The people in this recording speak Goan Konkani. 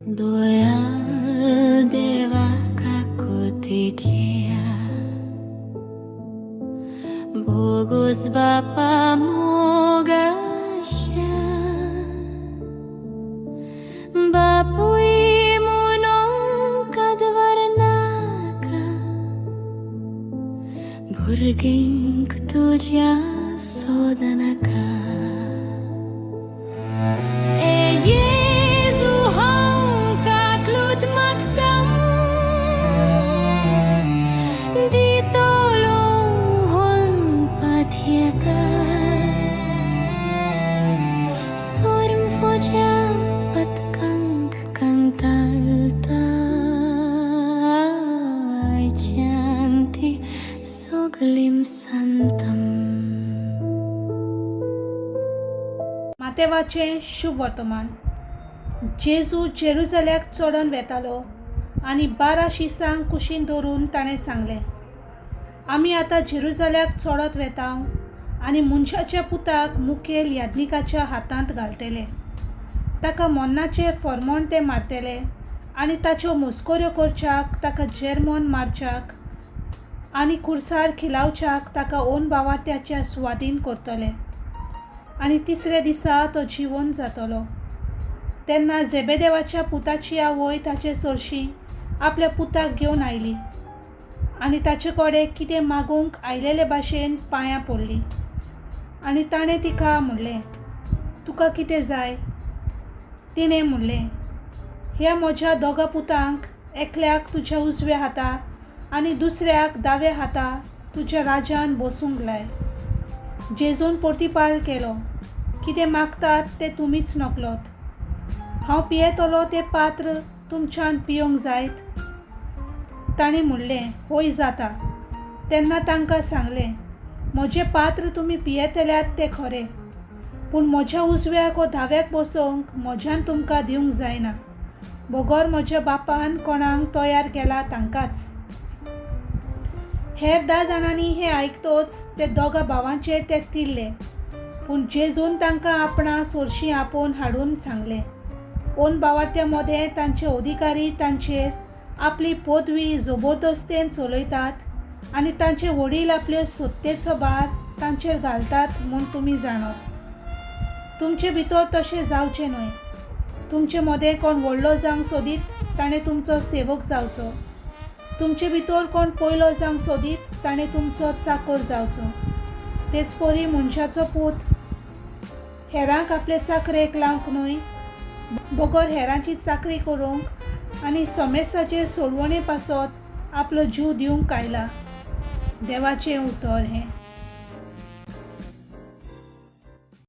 दोयाळ देवा काकुतीच्या बोगोस बापा मोगाशा बापूय म्हणून कादवार नाका भुरग्यांक तुज्या सोदनाका. ए जेजू हांव काकलूत मागता दितलो होन पाथयेता सोर्म फुज्या पतकांक कंतालता आयच्यांती सगलीं संतम. मातेवाचें शुभ वर्तमान. जेजू जेरुजाल्याक चडोन वेतालो आनी 12 शिसांक कुशीन दवरून ताणें सांगलें, आमी आतां जेरुजाल्याक चडत वेता आनी मनशाच्या पुताक मुखेल याज्ञिकाच्या हातांत घालतले. ताका मरणाचें फर्मण ते मारतले आनी ताच्यो मस्कऱ्यो करच्याक ताका जेरमोन मारच्याक आनी खुर्सार खिलावच्याक ताका ओन बावार्थ्याच्या सुवादीन करतले आनी तिसऱ्या दिसा तो जिवन जातलो. तेन्ना जेबेदेवाच्या पुताची आवय ताचे सरशी आपल्या पुताक घेवन आयली आनी ताचे कडेन कितें मागूंक आयलेले भाशेन पांयां पडली आनी ताणें तिका म्हणलें, तुका कितें जाय? तिणें म्हणलें, ह्या म्हज्या दोगा पुतांक एकल्याक तुज्या उजव्या हाता आनी दुसऱ्याक दाव्या हाता तुज्या राजान बसूंक लाय. जेजून प्रतिपाल केलो, कितें मागतात तें तुमीच नकलोत. हांव पियेतलो तें पात्र तुमच्यान पियोंक जायत? तांणी म्हणलें, हय जाता. तेन्ना तांकां सांगलें, म्हजें पात्र तुमी पियेतल्यात तें खरें, पूण म्हज्या उजव्याक वो दाव्याक बसोवंक म्हज्यान तुमकां दिवंक जायना, बगर म्हज्या बापान कोणाक तयार केला तांकांच. हेर 10 जाणांनी हें आयकतोच ते दोगां भावांचेर ते तिरले, पूण जेजून तांकां आपणा सोरशीं आपोवन हाडून सांगलें, ओन बावार्थ्या मदें तांचे अधिकारी तांचेर आपली पदवी जबरदस्तेन चलयतात आनी तांचे वडील आपले सत्तेचो भार तांचेर घालतात म्हूण तुमी जाणत. तुमचे भितर तशें जावचें न्हय. तुमचे मदें कोण व्हडलो जावंक सोदीत ताणें तुमचो सेवक जावचो. तुमचे भितर कोण पयलो जावंक सोदीत ताणें तुमचो चाकर जावचो. तेच परी मनशाचो पूत हेरांक आपले चाकरेक लावंक न्हय, बगर हेरांची चाकरी करूंक आनी समेस्ताचे सोडवणे पासत आपलो जीव दिवंक आयला. देवाचें उतर हें.